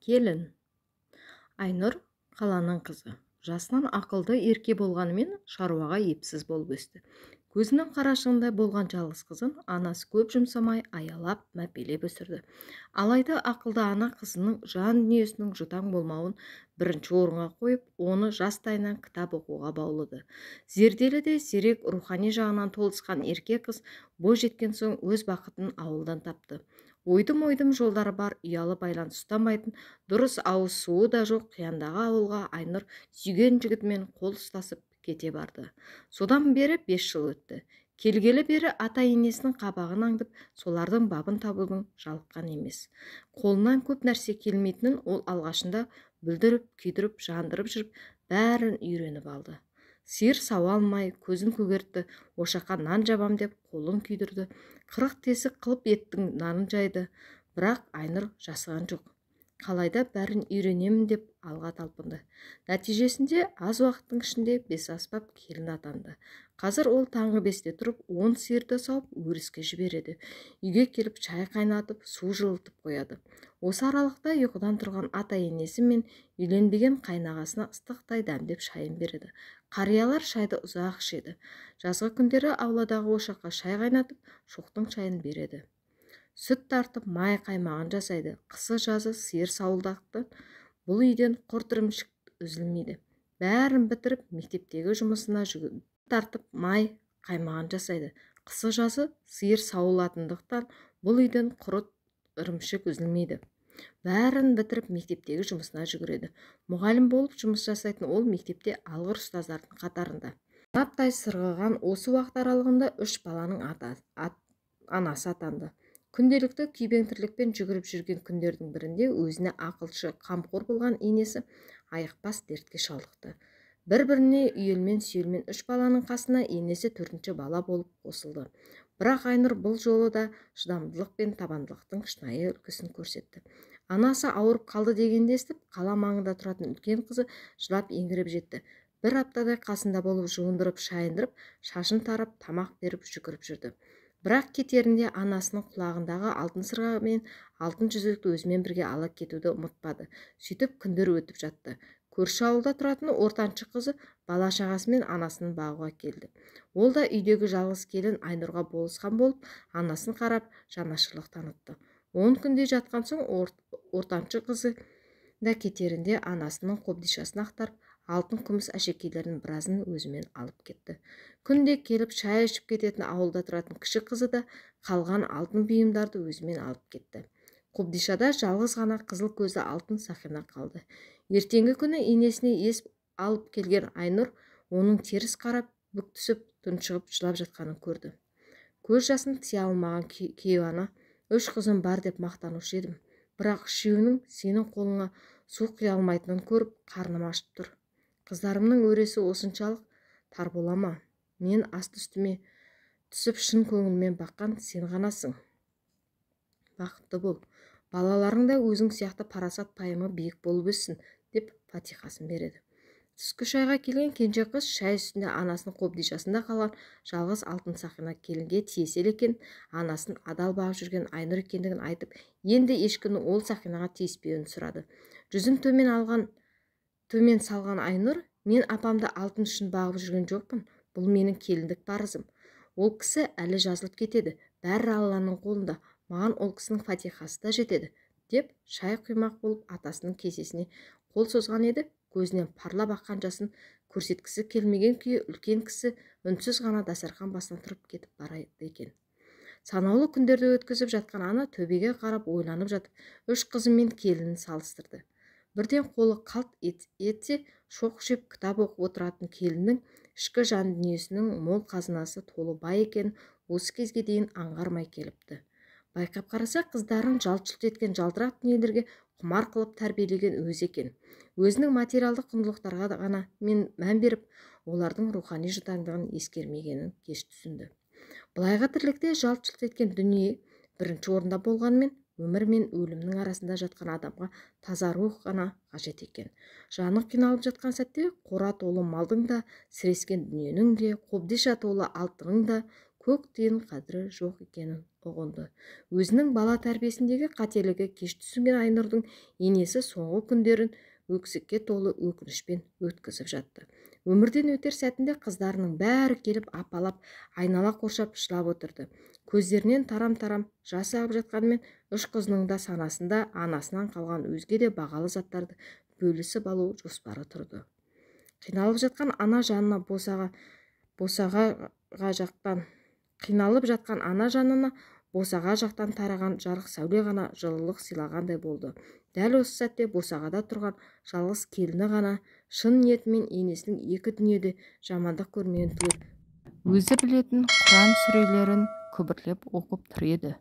Келін. Айнұр қаланың қызы. Жасынан ақылды, ерке болғанымен шаруаға епсіз болып өсті. Көзінің қарашығындай болған жалғыз қызын анасы көп жұмсамай аялап, мәпелеп өсірді. Алайда ақылды ана қызының жан дүниесінің жұтаң болмауын бірінші орынға қойып, оны жастайынан кітап оқуға баулыды. Зерделі де зерек, рухани жағынан толысқан ерке қыз бой жеткен соң өз бақытын ауылдан тапты. Ойдым-ойдым жолдары бар, ұялы байланыс ұстамайтын, дұрыс ауыз суы да жоқ қияндағы ауылға Айнұр сүйген жігітімен қол ұстасып кете барды. Содан бері 5 жыл өтті. Келгелі бері ата-енесінің қабағын аңдып, солардың бабын табудың жалыққан емес. Қолынан көп нәрсе келмейтінін ол алғашында бүлдіріп, күйдіріп, жандырып жүріп, бәрін үйреніп алды. Сиыр сауа алмай, көзін көгертті, ошаққа нан жабам деп қолын күйдірді, 40 тесік қылып еттің нанын жайды. Бірақ Айнұр жасыған жоқ. Қалайда бәрін үйренемін деп алға талпынды. Нәтижесінде аз уақыттың ішінде 5 аспап келін атанды. Қазір ол таңғы 5-те тұрып, 10 сиырды сауып өріске жібереді. Үйге келіп шай қайнатып, су жылытып қояды. Осы аралықта ұйқыдан тұрған ата-енесі мен үйленбеген қайнағасына ыстықтай дәмдеп шайын береді. Қариялар шайды ұзақ ішеді. Жазғы күндері ауладағы ошаққа шай қайнатып, шоқтың шайын береді. Сүт тартып, май қаймағын жасайды. Қысы жазы сиыр сауылдақты бұл үйден құрт ірімшік үзілмейді. Бәрін бітіріп, мектептегі жұмысына жүгіріп тартып, май қаймағын жасайды. Қысы жазы сиыр сауылатындықтан бұл үйден құрт ірімшік үзілмейді. Бәрін бітіріп, мектептегі жұмысына жүгіреді. Мұғалім болып жұмыс жасайтын ол мектепте алғыр ұстаздардың қатарында. Сынаптай сырғыған осы уақыт аралығында 3 баланың анасы атанды. Күнделікті күйбең тірлікпен жүгіріп жүрген күндердің бірінде өзіне ақылшы, қамқор болған енесі айықпас дертке шалдықты. Бір-біріне үйелмен сүйелмен 3 баланың қасына енесі 4-ші бала болып қосылды. Бірақ Айнұр бұл жолы да шыдамдылық пен табандылықтың шынайы үлгісін көрсетті. Анасы ауырып қалды дегенді естіп, қала маңында тұратын үлкен қызы жылап еңіреп жетті. Бір аптадай қасында болып жуындырып, шайындырып, шашын тарап, тамақ беріп жүгіріп жүрді. Бірақ кетерінде анасының құлағындағы алтын сырға мен алтын жүзікті өзімен бірге ала кетуді ұмытпады. Сөйтіп күндер өтіп жатты. Көрші ауылда тұратын ортаншы қызы бала шағасымен анасын бағуға келді. Ол да үйдегі жалғыз келін Айнұрға болысқан болып, анасын қарап жанашырлық танытты. 10 күндей жатқан соң ортаншы қызы да кетерінде анасының қобдишасын ақтарып, алтын күміс әшекейлерінің біразын өзімен алып кетті. Күнде келіп шай ішіп кететін ауылда тұратын кіші қызы да қалған алтын бұйымдарды өзімен алып кетті. Қобдишада жалғыз ғана қызыл көзді алтын сақина қалды. Ертеңгі күні енесіне ес алып келген Айнұр оның теріс қарап, бүк түсіп, тұншығып жылап жатқанын көрді. Көз жасын тия алмаған кейуана, 3 қызым бар деп мақтанушы едім. Бірақ үшеуінің сенің қолыңа су құя алмайтынын көріп, қарным ашып тұр. Қыздарымның өресі осыншалық тар бола ма? Мен асты үстіме түсіп шын көңілмен баққан сен ғанасың. Бақытты бол. Балаларың да өзің сияқты парасат пайымы биік болып өссін, деп фатиқасын береді. Түскі шайға келген кенже қыз шай үстінде анасының қобдишасында қалған жалғыз алтын сақина келінге тиеселі екен, анасын адал бағып жүрген Айнұр екендігін айтып, енді ешкімнің ол сақинаға тиіспеуін сұрады. Жүзін төмен салған Айнұр, мен апамды алтын үшін бағып жүрген жоқпын, бұл менің келіндік парызым. Ол кісі әлі жазылып кетеді, бәрі Алланың қолында, маған ол кісінің фатихасы да жетеді, деп шай құймақ болып атасының кесесіне қол созған еді, көзінен парлап аққан жасын көрсеткісі келмеген күйі үлкен кісі үнсіз ғана дастархан басынан тұрып кетіп барады екен. Санаулы күндерді өткізіп жатқан ана төбеге қарап ойланып жатып, 3 қызы мен келінін салыстырды. Бірден қолы қалт етсе, шоқ жеп кітап оқып отыратын келіннің ішкі жан дүниесінің мол қазынасы толы бай екенін осы кезге дейін аңғармай келіпті. Байқап қараса, қыздарын жалт-жұлт еткен жалтырақ дүниелерге құмар қылып тәрбиелеген өзі екен. Өзінің материалдық құндылықтарға ғана мән беріп, олардың рухани жұтаңдығын ескермегенін кеш түсінді. Былайғы тірлікте жалт-жұлт еткен дүние бірінші орында болғанымен, өмір мен өлімнің арасында жатқан адамға таза рух ғана қажет екен. Жаны қиналып жатқан сәтте қора толы малдың да, сірескен дүниенің де, қобдиша толы алтынның да, Көк тиын қадірі жоқ екенін ұғынды. Өзінің бала тәрбиесіндегі қателігі кеш түсінген Айнұрдың енесі соңғы күндерін өксікке толы өкінішпен өткізіп жатты. Өмірден өтер сәтінде қыздарының бәрі келіп апалап, айнала қоршап жылап отырды. Көздерінен тарам-тарам жас ағып жатқанымен, үш қызының да санасында анасынан қалған өзге де бағалы заттарды бөлісіп алу жоспары тұрды. Қиналып жатқан ана жанына босаға босағаға жақтан қиналып жатқан ана жанына босаға жақтан тараған жарық сәуле ғана жылылық сыйлағандай болды. Дәл осы сәтте босағада тұрған жалғыз келіні ғана шын ниетімен енесінің екі дүниеде жамандық көрмеген түгел, өзі білетін Құран сүрелерін күбірлеп оқып тұр еді.